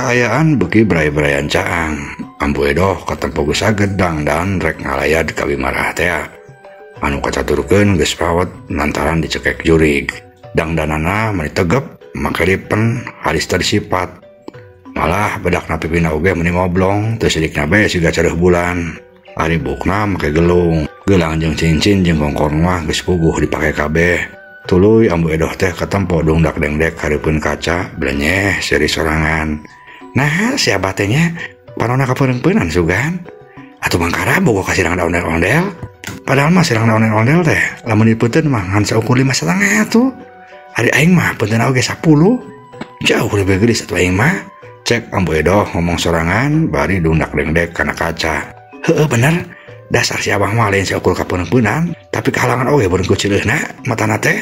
Kaayaan beuki bray-brayan caang. Ambu Edoh katempo geus saged dangdan rek ngalayad ka Bimarah tea. Anu kacaturkeun geus pawet lantaran dicekek jurig. Dangdanana meni tegep make lipen halis teu disipat. Malah bedakna pipina oge meni ngoblong teu sidikna bae siga careuh bulan. Ari buukna make gelung. Gelang jeung cincin jeung kongkor mah geus puguh dipake kabeh. Tuluy Ambu Edoh teh katempo dungdak dengdek hareupeun kaca blenyeh seuri sorangan. Nah, si abah teh nya panona kapeureng-peunan sugan. Atuh mangkara bogo ka sirangna ondel-ondel. Padahal mah sirangna ondel-ondel teh lamun dipeuten mah ngan saukur 5,5 atuh. Ari aing mah peunteunna oge 10. Jauh lebih geulis atuh aing mah. Cek Ambu Edoh ngomong sorangan bari dungdak dengdek kana kaca. Heueuh bener. Dasar si abah mah lain saukur kapeureng-peunan, tapi kahalangan oge beureun ku cileuhna matana teh.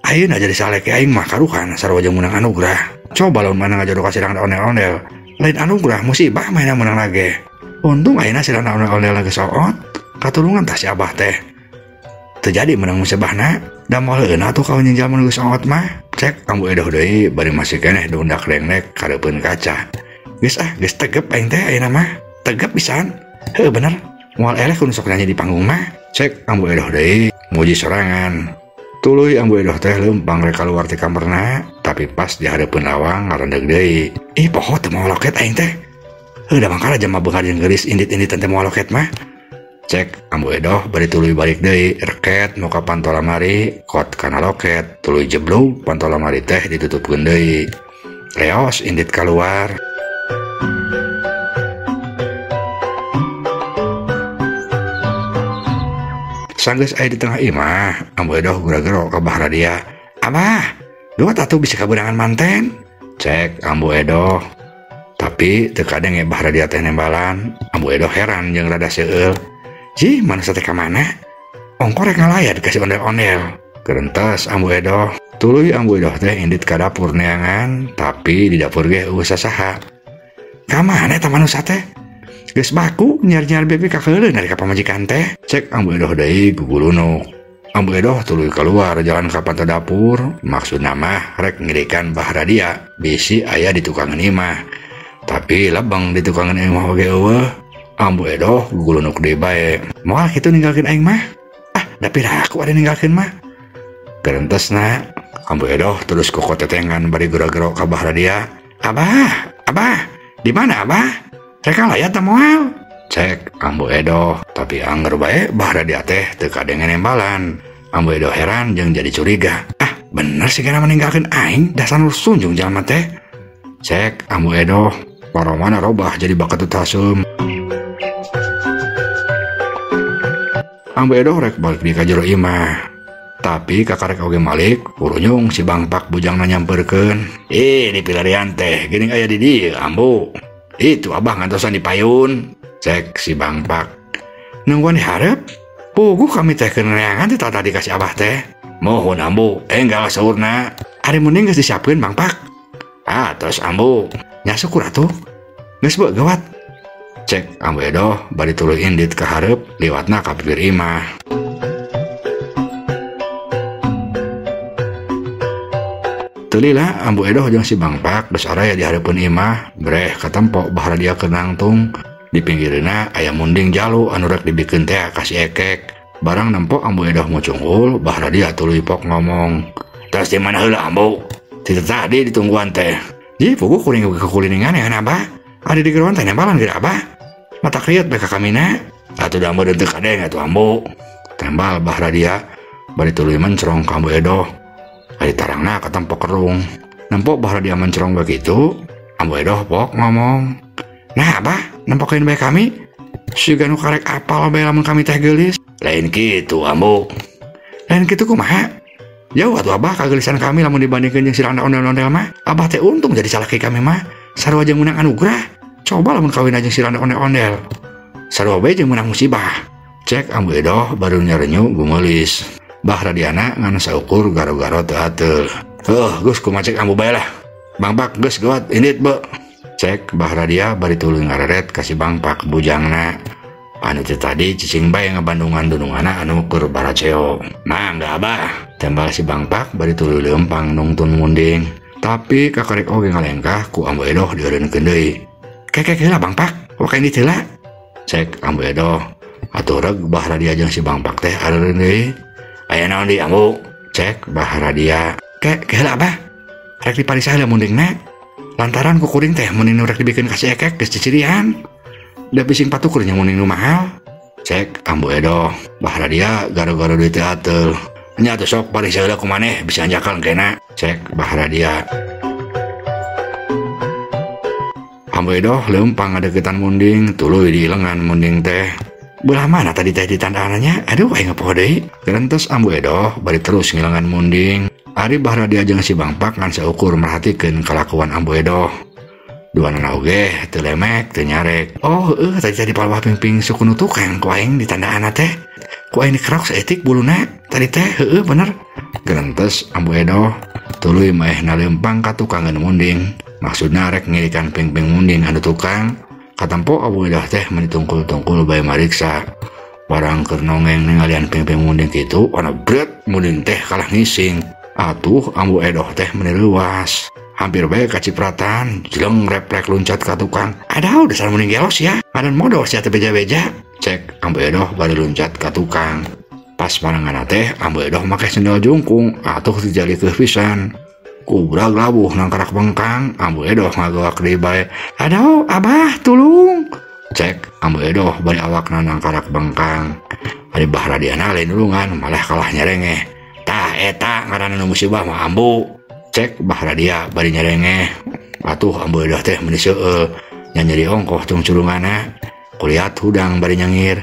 Ayeuna jadi saleke aing mah karuhan sarua jeung meunang anugerah. Coba lamun mana ngajodoh ka sirangna ondel-ondel, lain anugerah musibah mainna meunang lage. Untung ayeuna sirangna ondel-ondel geus oot, katulungan tah si abah teh. Teu jadi meunang musibahna, da moal heueuna atuh kawin jeung jalma nu geus oot mah. Cek Ambu Edoh deui bari masih keneh dungdak dengdek kareupeun kaca. Geus ah, geus tegep aing teh ayeuna mah. Tegep pisan. Heueuh bener. Moal eleh ku nu sok nyanyi di panggung mah. Cek Ambu Edoh deui muji sorangan. Tuluy Ambu Edoh teh leumpang rek kaluar ti kamarna, tapi pas di hareupeun lawang ngarendeg deui. Ih poho teu moal loket aing teh. Heuh da mangkara jalma beunghar jeung geulis indit-indit teh moal loket mah. Cek Ambu Edoh bari tuluy balik deui, reket muka panto lamari, kot kana loket, tuluy jeblug panto lamari teh ditutupkeun deui. Leos indit kaluar. Sanggeus aya di tengah imah, Ambu Edoh gura-gero ka Bah Radia. Abah, duat atuh bisa kabeunangan manten? Cek Ambu Edoh. Tapi teu kadenge Bah Radia teh nembalan. Ambu Edoh heran jeung rada seueul. Jih, manusia teh ka mana? Ongko rek ngalayad ka si ondel-ondel. Gerentes Ambu Edoh. Tuluy Ambu Edoh teh indit ka dapur neangan, tapi di dapur ge eueuh sasaha. Ka mana eta manusia teh? Geus baku nyar-nyar bebe kakeuleun dari ka pamajikan teh. Cek Ambu Edoh deui gugulunuk. Ambu Edoh tuluy keluar jalan ka panto dapur, maksudna mah rek ngirikan Bah Radia bisi aya di tukangan imah. Tapi lebeng di tukangan imah oge eueuh. Ambu Edoh gugulunuk deui bae. Moal kitu ninggalkeun aing mah? Ah, da piraku ada ninggalkeun mah. Gerentesna Ambu Edoh terus kokotetengan bari gero-gero ka Bah Radia. Abah, abah, di mana abah? Rek layat teh moal? Cek Ambu Edoh, tapi angger bae Bah Radia teh teu kadenge nembalan. Ambu Edoh heran jeung jadi curiga. Ah, bener sih kana meninggalkeun aing, dasar nu sunjung jalma teh. Cek Ambu Edoh, paromana robah jadi bakatut hasum. Ambu Edoh rek balik di ka jero imah. Tapi kakarek oge malik, purunyung si Bangpak bujangna nyamperkeun. Ih, di pilarian teh geuning aya di dieu Ambu. Itu abah ngantosan di payun. Cek si Bangpak. Nungguan diharep? Puguh kami teh keur neangan teh tadi kasih abah teh. Mohon Ambu, enggal saurna. Ari mending geus disiapkeun Bangpak. Ah, terus Ambu. Nya syukur atuh. Geus beuh gawat. Cek Ambu Edoh bari tuluy indit ka hareup liwatna ka bibir imah. Teu lila Ambu Edoh jeung si Bangpak geus araya di hareupeun imah, breh katempo Bah Radia keur nangtung. Di pinggireuna aya munding jalu anu rek dibikeun teh ka si Ekek. Barang nempo Ambu Edoh mucunghul, Bah Radia tuluy pok ngomong. Terus di mana heula Ambu? Ti tadi ditungguan teh. Ji puguh kuring kekuliningan ya abah. Ari di geroan teh nembalan geura abah. Mata kriet bae ka kamina. Atuh da ambu teu kadeng atuh Ambu. Tembal Bah Radia bari tuluy mencrong ka Ambu Edoh. Ari tarangna katempo kerung. Nempo Bah Radia mencrong begitu, Ambu Edoh pok ngomong. Nah abah, nempokeun bae kami. Siga nu karek apal bae lamun kami teh geulis. Lain kitu Ambu. Lain kitu kumaha? Jauh atuh abah kageulisan kami lamun dibandingkeun jeung sirangna ondel-ondel mah. Abah teh untung jadi salaki kami mah. Sarua jeung meunang anugerah. Coba lamun kawin jeung sirangna ondel-ondel. Sarua bae jeung meunang musibah. Cek Ambu Edoh baru nyarenyu gumeulis. Bah Radiana ngan saukur garo-garo teu ateul. Heuh, geus kumaha cek Ambu bae lah. Bangpak geus gawat indit be. Cek Bah Radia bari tuluy ngareret ka si Bangpak bujangna. Anu teh tadi cicing bae ngabandungan dununganna anu keur baraceo. Mangga abah. Tembal si Bangpak bari tuluy leumpang nungtun munding. Tapi kakarek oge ngalengkah ku Ambu Edoh dieureunkeun deui. Kekek heula Bangpak, waka ini heula. Cek Ambu Edoh. Atuh reg Bahradia jeung si Bangpak teh areureun deui. Aya naon deui Ambu? Cek Bahradia. Kek heula Abah. Rek dipariksa heula mundingna. Lantaran ku kuring teh munding nu rek dibikeun ka si Ekek geus cicirian. Da bising patukur nya munding nu mahal. Cek Ambu Edoh. Bahradia garo-garo duit teh ateul. Nya atuh sok pariksa heula ku maneh bisa anjakal kena. Cek Bahradia. Ambu Edoh leumpang ngadeukeutan munding tuluy di lengan munding teh. Belah mana tadi teh ditandaannya? Aduh aing poho deui. Gerentes Ambu Edoh bari terus ngilengan munding. Ari Bahradia jeung si Bangpak ngan saukur merhatikeun kalakuan Ambu Edoh. Duanana oge teu lemek teu nyarek. Oh heueuh tadi teh di palwah pingping suku nu tukang ku aing ditandaanna teh. Ku aing dikerok saeutik buluna tadi teh heueuh bener. Gerentes Ambu Edoh tuluy maehna leumpang ka tukangeun munding. Maksudna rek ngirikan pingping munding anu tukang. Katempo Ambu Edoh teh meni tungkul-tungkul bae mariksa. Barang keur nongeng ningalian pingping munding kitu, ana bret munding teh kalah ngising. Atuh Ambu Edoh teh meni leuwas. Hampir bae kacipratan, jeleng replek luncat ka tukang. Aduh, dasar munding gelos ya. Ngadan modal sia teh beja-beja. Cek Ambu Edoh bari luncat ka tukang. Pas marenganna teh Ambu Edoh make sendal jungkung, atuh dijalikeuh pisan. Kubrag labuh nangkarak bengkang, Ambu Edoh ngagawak deui bae. Aduh, Abah, tulung. Cek Ambu Edoh bari awakna nangkarak bengkang. Ari Bahradiana lain nulungan, malah kalah nyerengeh. Tah eta ngaranna nu musibah mah Ambu. Cek Bahradia bari nyerengeh. Atuh Ambu Edoh teh meuni seueul, nya nyeri ongkoh cungcurunganna. Kulihat hudang bari nyengir.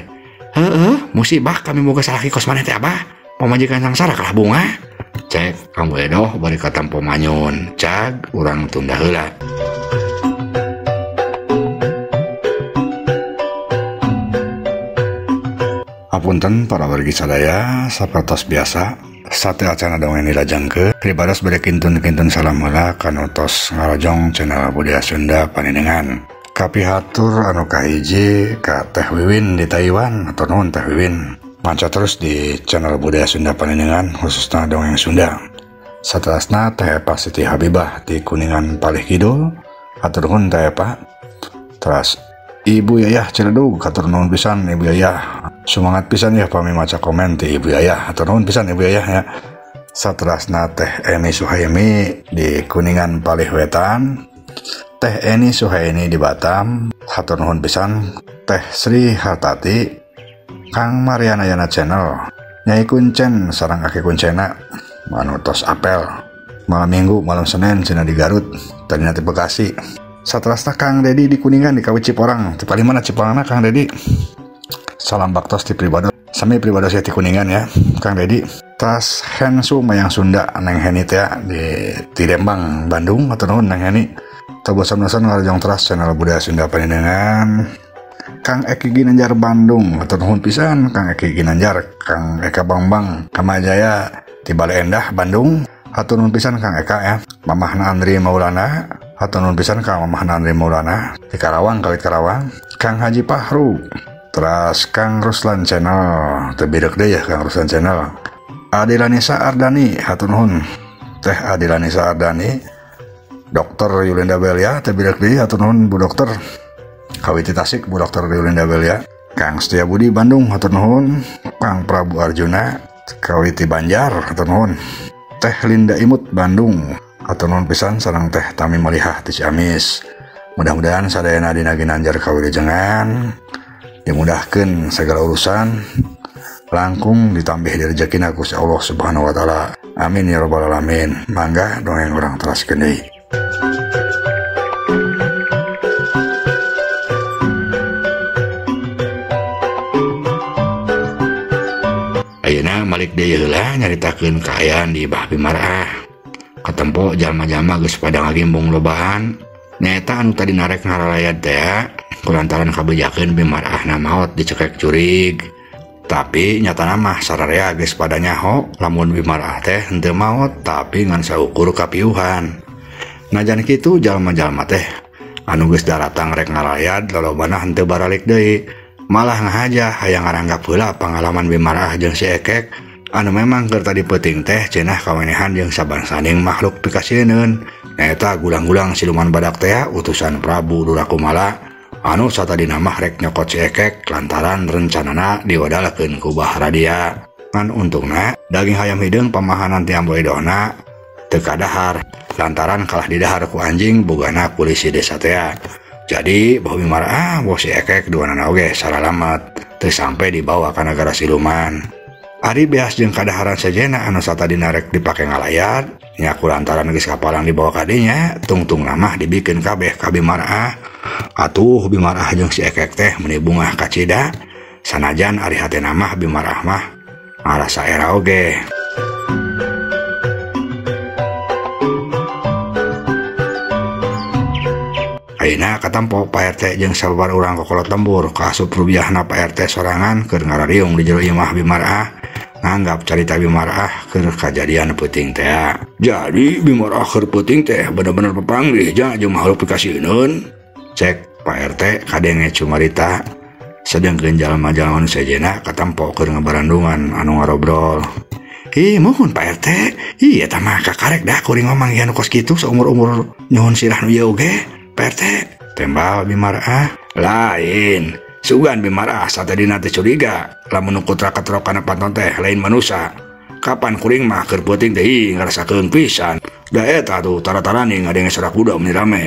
Heueuh, musibah kami boga salaki kos maneh teh Abah. Pamajikan sangsara kalah bunga. Cek Ambu Edoh bari katampo manyun. Cag urang tunda heula. Apunten para wargi sadaya, sapertos biasa sate acana dongeng dilajengkeun pribados bade kintun-kintun salam heula kanu tos ngarojong channel Budaya Sunda Panenengan. Kapihatur anu kahiji ka Teh Wiwin di Taiwan atau nuhun Teh Wiwin. Manca terus di channel Budaya Sunda Panenengan khususna dongeng Sunda. Saterasna Teh Epa Siti Habibah di Kuningan Palih Kidul hatur nuhun Teh Epa. Teras Ibu Yayah Ciledug hatur nuhun pisan Ibu Yayah. Semangat pisan ya pami maca komen ti Ibu Yayah. Hatur nuhun pisan Ibu Yayah ya. Saterasna Teh Eni Suhaimi di Kuningan Palih Wetan. Teh Eni Suhaini di Batam, hatur nuhun pisan. Teh Sri Hartati, Kang Mariana Yana Channel, Nyai Kuncen sareng Aki Kuncena, anu tos apel. Malam Minggu, malam Senin cenah di Garut, tadina ti Bekasi. Saterasna Kang Dedi di Kuningan di Kawi Ciporang. Ti paling mana Ciporangna Kang Dedi? Salam baktos ti pribado. Sami pribado saya ti Kuningan ya, Kang Dedi. Tas Hensu Mayang Sunda Neng Heni teh di Tirembang, Bandung, hatur nuhun Neng Heni. Bosan-bosan ngarojong teras channel Budaya Sunda Panenengan. Kang Eki Ginanjar Bandung, hatur nuhun pisan Kang Eki Ginanjar, Kang Eka Bangbang Kamajaya di Bale Endah Bandung, hatur nuhun pisan Kang Eka ya. Mamahna Andri Maulana, hatur nuhun pisan Kang Mamahna Andri Maulana di Karawang, Kawit Karawang. Kang Haji Pahru, teras Kang Ruslan Channel, teu bireuk deui ya Kang Ruslan Channel. Adilanisa Ardani, hatur nuhun Teh Adilanisa Ardani. Dokter Yulinda Belia, teu bireuk deui hatur nuhun Bu Dokter. Kawiti Tasik Bu Dokter Yulinda Belia. Kang Setia Budi Bandung hatur nuhun. Kang Prabu Arjuna Kawiti Banjar hatur nuhun. Teh Linda Imut Bandung hatur nuhun pisan sareng Teh Tami Malihah ti Ciamis. Mudah-mudahan sadayana dina ginanjar kawilujengan, dimudahkeun segala urusan, langkung ditambih direjekina ku Allah Subhanahu wa taala. Amin ya rabbal alamin. Mangga dongeng urang teraskeun deui. Ayeuna malik deui heula nyaritakeun kaayaan di Bah Bimarah. Katempo jalma-jalma geus pada ngagimbung lobaan. Nyaeta anu tadi narek ngaralayad teh kulantaran kabejakeun Bimarahna maot dicekek jurig. Tapi nyatana mah sararea geus pada nyaho lamun Bimarah teh henteu maot tapi ngan saukur kapiuhan. Najan kitu jalma-jalma teh anu geus daratang rek ngalayad lolobana henteu baralik deui. Malah ngahaja hayang ngaranggap heula pangalaman Bimarah jeung si Ekek Anu memang keur tadi peuting teh cenah kawenehan jeung sabansaning makhluk pikasieun. Nyaeta gulang-gulang siluman badak teh utusan Prabu Durakumala anu satadina mah rek nyokot si Ekek lantaran rencanana diwadalkeun ku Bahradia. Ngan untungna daging hayam hideung pamahanan ti Ambu Edohna teu kadahar lantaran kalah didahar ku anjing bogana polisi desa teh. Jadi boh Bimarah boh si Ekek duanana oge saralamet teu sampe dibawa ka nagara siluman. Ari beas jeung kadaharan sejena anu satadina rek dipake ngalayat nya ku lantaran geus kapalang dibawa ka dinya tungtungna mah dibikeun kabeh ka Bimarah. Atuh Bimarah jeung si Ekek teh meuni bungah kacida sanajan ari hatena mah Bimarah mah ngarasa era oge. Ayeuna katempo Pak RT jeung sababar urang kokolot lembur kaasup rubiahna Pak RT sorangan keur ngarariung di jero imah Bimarah nganggap carita Bimarah keur kajadian peuting teh. Jadi Bimarah keur peuting teh bener-bener papanggih jeung makhluk pikasieun. Cek Pak RT kadenge cumarita sedengkeun jalma-jalma nu sejena katempo keur ngabarandungan anu ngarobrol. Ih mohon Pak RT, ih eta mah kakarek dah kuring mah manggihan kos kitu saumur-umur nyuhun sirah nu ieu oge. Pak RT tembal Bimarah lain sugan Bimarah satadina teh curiga lamun nu kutra katrok kana panton teh lain manusa. Kapan kuring mah keur peuting teh ngarasakeun pisan da eta tuh tara-tarani ngadenge sorak kuda meuni rame.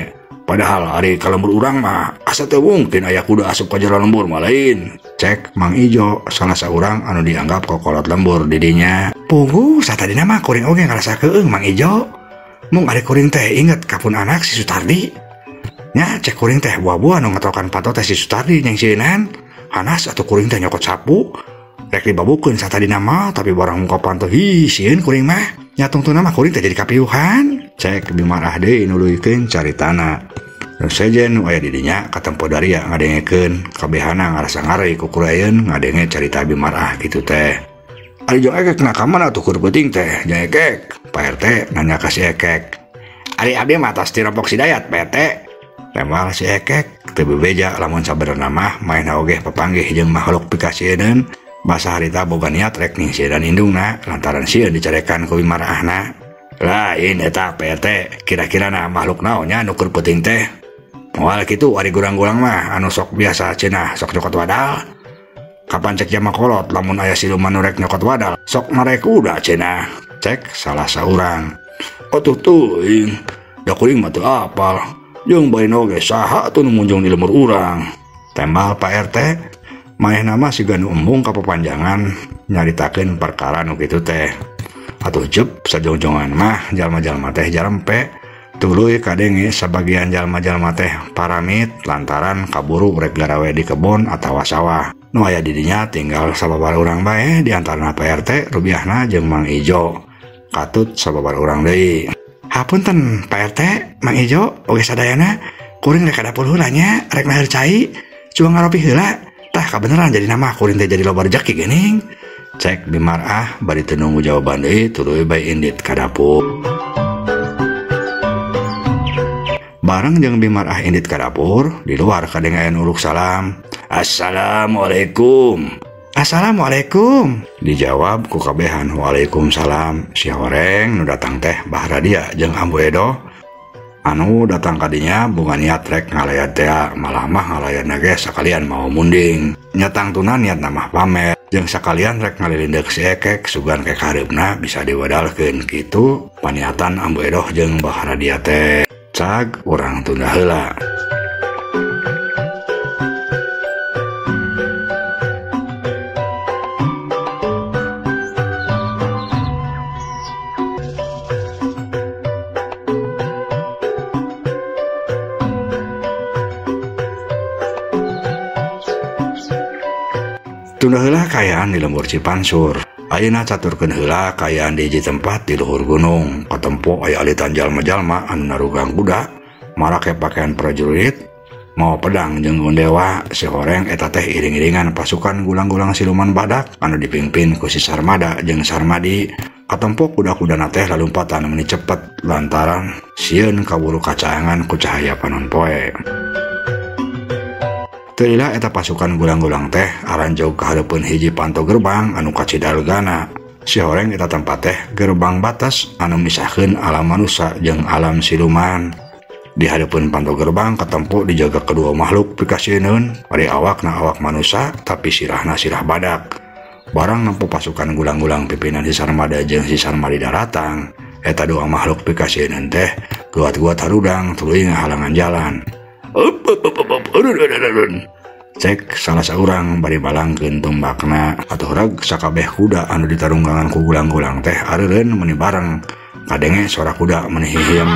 Padahal ari ka lembur urang mah asa teu mungkin aya kuda asup ka jero lembur mah lain. Cek Mang Ijo salah saurang anu dianggap kokolot lembur di dinya. Puguh satadina mah kuring oge ngarasakeun Mang Ijo. Mung ari kuring teh inget kapun anak si Sutardi. Nya cek kuring teh buah-buah nu ngatokan panto teh si Sutardi nyengsieunan. Hanas atuh kuring teh nyokot sapu rek dibabukeun satadina mah tapi barang muka panto hi sieun kuring mah. Nya tungtungna mah kuring teh jadi kapiuhan. Cek Bimarah deui nuluykeun caritana. Nu sejen nu aya di dinya katempo daria ngadengekeun kabehana ngarasa ngari kukurayeun ngadenge carita Bimarah kitu teh. Ari jeung Ekek na ka mana atuh keur peuting teh? Jeung Ekek, Pak RT nanya ka si Ekek. Ari abdi mah tos tirompok si Dayat Pak RT. Tembal si Ekek teu bebeja lamun sabenerna mah maena oge papanggih jeung makhluk pikasieun. Basa harita boga niat rek ningsieun indungna lantaran sieun dicarekan ku Bimarahna. Lain eta Pak RT, kira-kira na makhluk naon nya nu keur peuting teh? Moal kitu ari gurang-gurang mah anu sok biasa cenah sok nyokot wadal. Kapan cek jama kolot lamun aya siluman nu rek nyokot wadal sok marek kuda cenah. Cek salah saurang. Atuh teuing, da kuring mah teu apal. Jeung bae oge saha atuh nu munjung di lembur urang. Tembal Pak RT, manehna mah siga nu embung ka papanjangan nyaritakeun perkara nu kitu teh. Atuh jep sajongjongan mah jalma-jalma teh jarempe. Tuluy kadenge sabagian jalma-jalma teh paramit lantaran kaburu rek garawe di kebon atawa sawah. Nu aya di dinya tinggal sababar urang bae di antarana Pak RT, rubiahna jeung Mang Ijo. Katut sababar urang deui. Hapunten Pak RT, Mang Ijo, oge sadayana kuring rek ka dapur heula nya, rek naheur cai, cuang ngaropi heula. Tah kabeneran jadi nama kuring teh jadi loba rejeki geuning. Cek Bimarah bari teu nunggu jawaban deui tuluy bae indit ka dapur. Bareng jeung Bimarah indit ka dapur, di luar kadenge aya nu uruk salam. Assalamualaikum. Assalamualaikum. Dijawab ku kabehan waalaikumsalam. Si horeng nu datang teh Bahradia jeung Ambu Edoh. Anu datang kadinya bunga niat rek ngalayat teh malah mah ngalayatna ge sakalian mau munding. Nya tangtuna niatna mah pamer jeung sakalian rek ngalilindek si Ekek sugan ke kahareupna bisa diwadalkeun kitu paniatan Ambu Edoh jeung Bahradia teh. Cag urang tunda heula. Tunda heula kaayaan di lembur Cipansur. Ayeuna caturkeun heula kaayaan di hiji tempat di luhur gunung. Katempo aya alitan jalma-jalma anu narugang kuda, marake pakaian prajurit, mawa pedang jeung gondewa. Si horeng eta teh iring-iringan pasukan gulang-gulang siluman badak anu dipimpin ku si Sarmada jeung Sarmadi. Katempo kuda-kudana teh lalumpatan meuni cepet lantaran sieun kaburu kacaangan ku cahaya panon poe. Teu lila eta pasukan gulang-gulang teh aranjog ka hareupeun hiji panto gerbang anu kacida legana. Si horeng eta tempat teh gerbang batas anu misahkeun alam manusia jeung alam siluman. Di hareupeun panto gerbang katempo dijaga kedua makhluk pikasieun, bari awakna awak manusia tapi sirahna sirah badak. Barang nempo pasukan gulang-gulang pimpinan si Sarmada jeung si Sarmadi daratang, eta dua makhluk pikasieun teh guat-guat harudang tuluy ngahalangan jalan. Cek salah saurang bari balangkeun tumbakna atuh reg sakabeh kuda anu ditarunggangan ku gulang-gulang teh areureun meuni bareng kadenge sora kuda meuni hihiem.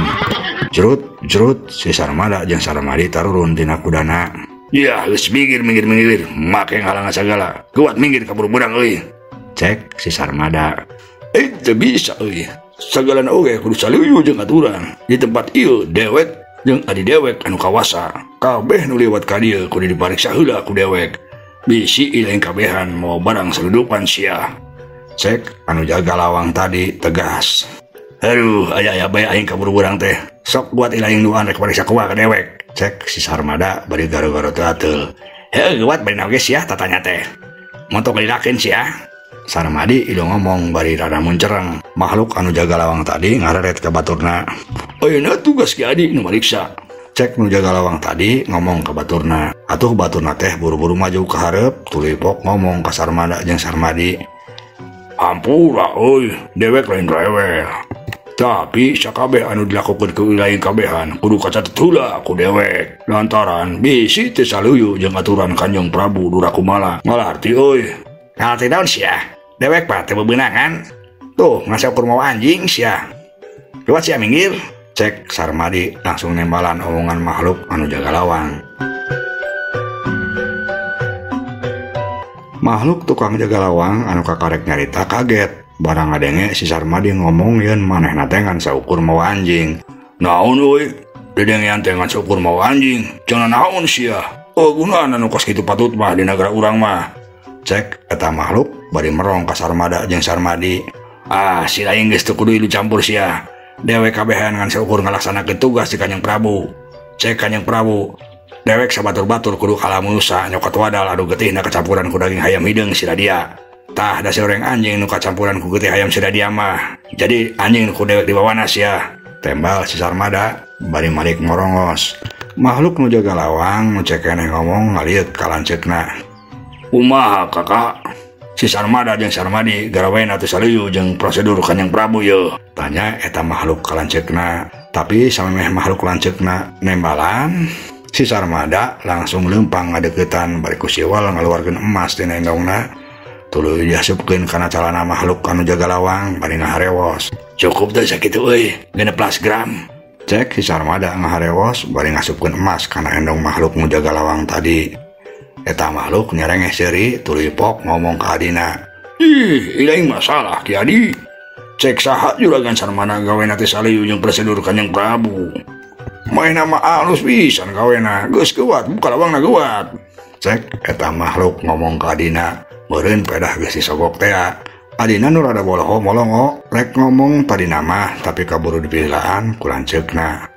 Jerut jerut si Sarmada jeung Sarmadi tarurun tina kudana. Ya geus minggir minggir minggir make ngahalangan sagala. Kuat minggir kaburu beurang euy. Cek si Sarmada. Teu bisa euy. Sagalana oge kudu saluyu jeung aturan. Di tempat ieu dewek jeung adi dewek anu kawasa. Kabeh nu liwat ka dieu kudu dipariksa heula ku dewek. Bisi ilaing kabehan mau barang saludupan sia. Cek anu jaga lawang tadi tegas. Aduh, aya-aya bae aing kaburu beurang teh. Sok buat ilaing duaan rek pariksa kumaha ka dewek. Cek si Sarmada bari garo-garo teu ateul. Heuh, geuwat bari naon ge sia tatanya teh. Montok lilakeun sia. Sarmadi ieu ngomong bari rada muncereng. Makhluk anu jaga lawang tadi ngareret ka baturna. Ayeuna tugas Ki Adi nu mariksa. Cek nu jaga lawang tadi ngomong ka baturna. Atuh baturna teh buru-buru maju ka hareup tuluy pok ngomong ka Sarmada jeung Sarmadi. Ampura euy, dewek lain rewel. Tapi sakabeh anu dilakukeun ku lain kabehan kudu kacatet heula ku dewek. Lantaran bisi teu saluyu jeung aturan Kanjeng Prabu Durakumala. Ngalarti euy. Ngarti naon sia? Dewek mah teu bebeunangan. Tuh ngaseukur mawa anjing sia. Lewat sia minggir. Cek Sarmadi langsung nembalan omongan makhluk anu jaga lawang. Makhluk tukang jaga lawang anu kakarek nyarita kaget. Barang ngadenge si Sarmadi ngomong yeun manehna teh ngan saukur mawa anjing. Naon euy? Dedengean teh ngan saukur mawa anjing. Cenah naon sia? Oh gunaan anu kos kitu patut mah di nagara urang mah. Cek eta makhluk bari merong ka Sarmada jeung Sarmadi. Ah, si lain geus teu kudu dicampur sia. Dewek kabehan ngan saukur ngalaksanakeun tugas di Kanjeng Prabu. Cek Kanjeng Prabu, dewek sabatur-batur kudu kalamusa nyokot wadal anu getihna kacampuran ku daging hayam hideung sira dia. Tah da seorang anjing nu kacampuran ku getih hayam sira dia mah. Jadi anjing nu ku dewek dibawana sia. Tembal si Sarmada bari malik morongos. Makhluk nu jaga lawang nu cek keneh ngomong ngalieuk ka lanceukna. Kumaha kakak? Si Sarmada jeung Sarmadi garawena teu saluyu jeung prosedur Kanjeng Prabu yeuh. Tanya eta makhluk ka lanceukna. Tapi samemeh makhluk lanceukna nembalan, si Sarmada langsung leumpang ngadeukeutan bari ku siwal ngaluarkeun emas tina endongna. Tuluy diasupkeun kana calana makhluk anu jaga lawang bari ngaharewos. Cukup teh sakitu euy, 16 gram. Cek si Sarmada ngaharewos bari ngasupkeun emas kana endong makhluk nu jaga lawang tadi. Eta makhluk nyerengeh seuri tuluy pok ngomong ka adina. Ih, ilaing masalah Ki Adi. Cek saha juragan Sarmada gawena teh salieu jeung prosedur Kanjeng Prabu. Maena mah alus pisan gawena, geus kuat buka lawangna kuat. Cek eta makhluk ngomong ka adina. Meureun pedah geus disogok tea. Adina nu rada boloho molongo rek ngomong tadina mah tapi kaburu dipilaan ku lanceukna.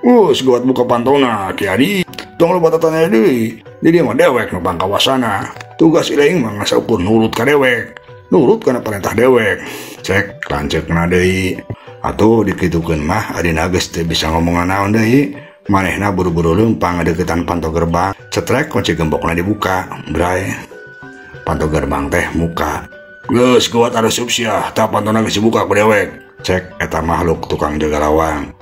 Geus kuat buka pantona Ki Adi. Tong loba tatanya deui. Jadi mah dewek nu pangkawasana. Tugas ilaing mah ngasaukur nurut ka dewek. Nurut kana perintah dewek. Cek lanceukna deui. Atuh dikitukeun mah adina geus teu bisa ngomong naon deui. Manehna buru-buru leumpang ngadeukeutan panto gerbang. Cetrek kunci gembokna dibuka. Bray. Panto gerbang teh muka. Geus kuat areusup sia, tah pantona geus dibuka ku dewek. Cek eta makhluk tukang jaga lawang.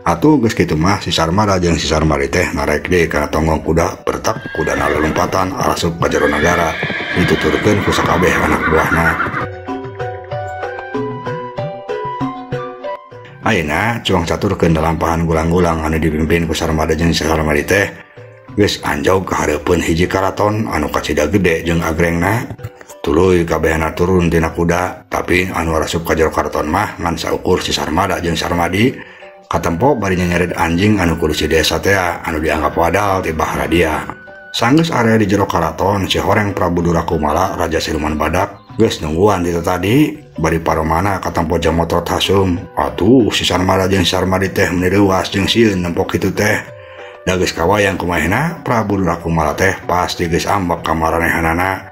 Atuh geus kitu mah si Sarmada jeung si Sarmadi teh narek deui kana tonggong kuda bertak kudana lelumpatan arasup ka jero nagara dituturkeun ku sakabeh anak buahna. Ayeuna cuang caturkeun dalampahan gulang-gulang anu dipimpin ku Sarmada jeung si Sarmadi teh geus anjog ka hareupeun hiji karaton anu kacida gede jeung agrengna. Tuluy kabehna turun tina kuda, tapi anu arasup ka jero karaton mah ngan saukur si Sarmada jeung Sarmadi. Katempo bari nyenyered anjing anu kudu si desa tea anu dianggap wadal ti Bahradia. Sanggeus area di jero karaton si horeng Prabu Durakumala raja siluman badak geus nungguan ti tadi bari paromana katempo jamotrot hasum. Atuh si Sarmada jeung Sarmadi teh meuni leuwas jeung sieun nempok kitu teh. Da geus kawayang kumaehna Prabu Durakumala teh pasti geus ambek ka maranehanana.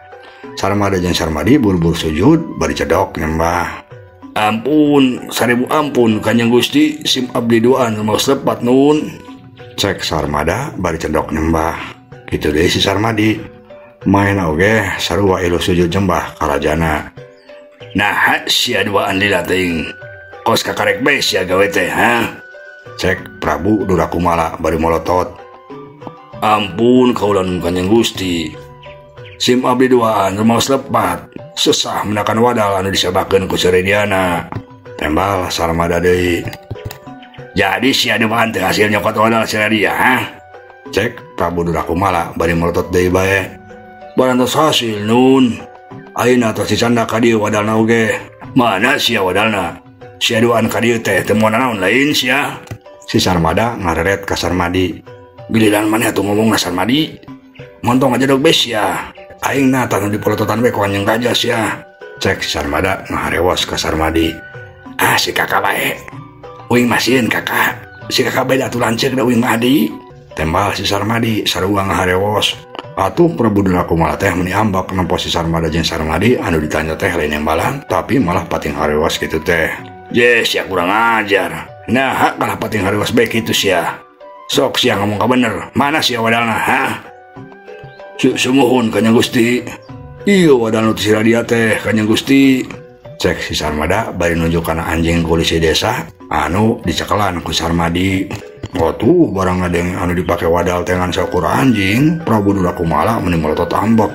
Sarmada jeung Sarmadi buru-buru sujud bari cedok nyembah. Ampun, 1000 ampun Kanjeng Gusti, sim abdi duaan rumaos lepat nun. Cek Sarmada bari cedok nyembah. Kitu deui si Sarmadi. Main oge sarua ilu sujud nyembah ka rajana. Nah, sia duaan lila teuing. Kos kakarek bae sia gawe teh, ha? Cek Prabu Durakumala bari molotot. Ampun kaula nun Kanjeng Gusti. Sim abdi duaan rumaos lepat. Susah menakan wadal anu disabakeun ku Serediana. Tembal Sarmada deui. Jadi sia duaan teh hasil nyokot wadal Seredia, ha? Cek Prabu Durakumala bari melotot deui bae. Barantos hasil nun. Ayeuna tos dicanda ka dieu wadalna oge. Mana sia wadalna? Sia duaan ka dieu teh teu moal nanaon lain sia. Si Sarmada ngareret ka Sarmadi. Giliran maneh atuh ngomongna Sarmadi. Montong aja dog bes sia. Aing na tanu dipolototan we ku anjing raja sia. Cek si Sarmada ngaharewos ka Sarmadi. Ah si kakak bae. Uing masieun kakak. Si kakak bae atuh lanceuk da uing mah adi. Tembal si Sarmadi sarua ngaharewos. Atuh Prabu Durakumala teh meuni ambak nempo si Sarmada jeung Sarmadi anu ditanya teh lain nembalan tapi malah pating harewos kitu teh. Ye sia kurang ajar. Nah kalah pating harewos bae kitu sia. Sok sia ngomong ka bener. Mana sia wadalna ha? Sumuhun Kanjeng Gusti. Ieu wadal nu ti Siradia teh Kanjeng Gusti. Cek si Sarmada bari nunjuk kana anjing polisi desa anu dicekelan ku Sarmadi. Atuh barang ngadeng anu dipake wadal teh ngan saukur anjing, Prabu Durakumala meuni melotot ambek.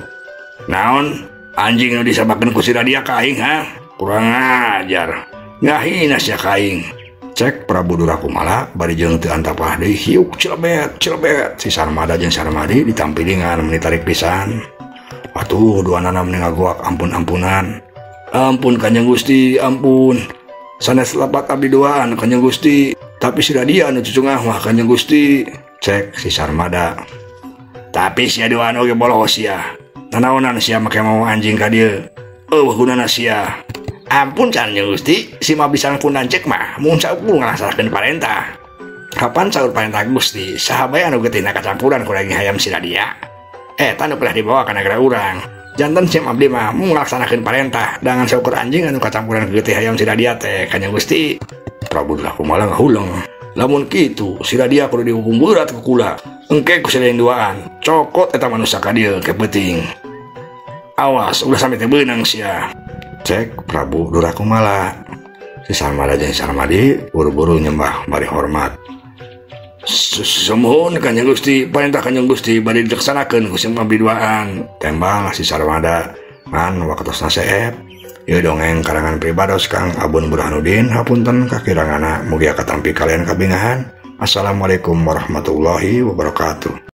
Naon? Anjing nu disabakeun ku Siradia ka aing ha? Kurang ajar. Ngahina sia ka aing. Cek Prabu Durakumala bari jeung teu antapah deui hiuk celebet celebet. Si Sarmada jeung Sarmadi ditampilingan meuni tarik pisan. Atuh duanana meuni ngagoak ampun-ampunan. Ampun Kanjeng Gusti, ampun. Sanes lepat abdi duaan Kanjeng Gusti, tapi Siradia anu cucungah mah Kanjeng Gusti. Cek si Sarmada. Tapi sia duaan oge boloho sia. Nanaonan sia make mau anjing ka dieu. Eueuh gunana sia. Ampun Kanjeng Gusti, si mah bisa pun lanceuk mah mun saukur ngalaksanakeun parentah. Kapan saur parentah Gusti, saha bae anu getihna kacampuran ku daging hayam Siradia. Eta nu pernah dibawa ka nagara urang. Janten sim abdi mah mun ngalaksanakeun parentah dangan saukur anjing anu kacampuran ku getih hayam Siradia teh Kanjeng Gusti. Prabu Durakumala ngahuleng. Lamun kitu Siradia kudu dihukum berat ku kula. Engke ku sieun duaan, cokot eta manusia ka dieu ke peuting. Awas ulah sampe teu beunang sia. Cek Prabu Durakumala. Si Sarmada jeung Sarmadi buru-buru nyembah bari hormat. Sumuhun Kanjeng Gusti, parentah Kanjeng Gusti bade dilaksanakeun ku sim abdi duaan. Tembal si Sarmada ngan waktosna seep. Ieu dongeng karangan pribados Kang Abun Burhanuddin, hapunten kakirangana mugia katampi kalian kabingahan. Assalamualaikum warahmatullahi wabarakatuh.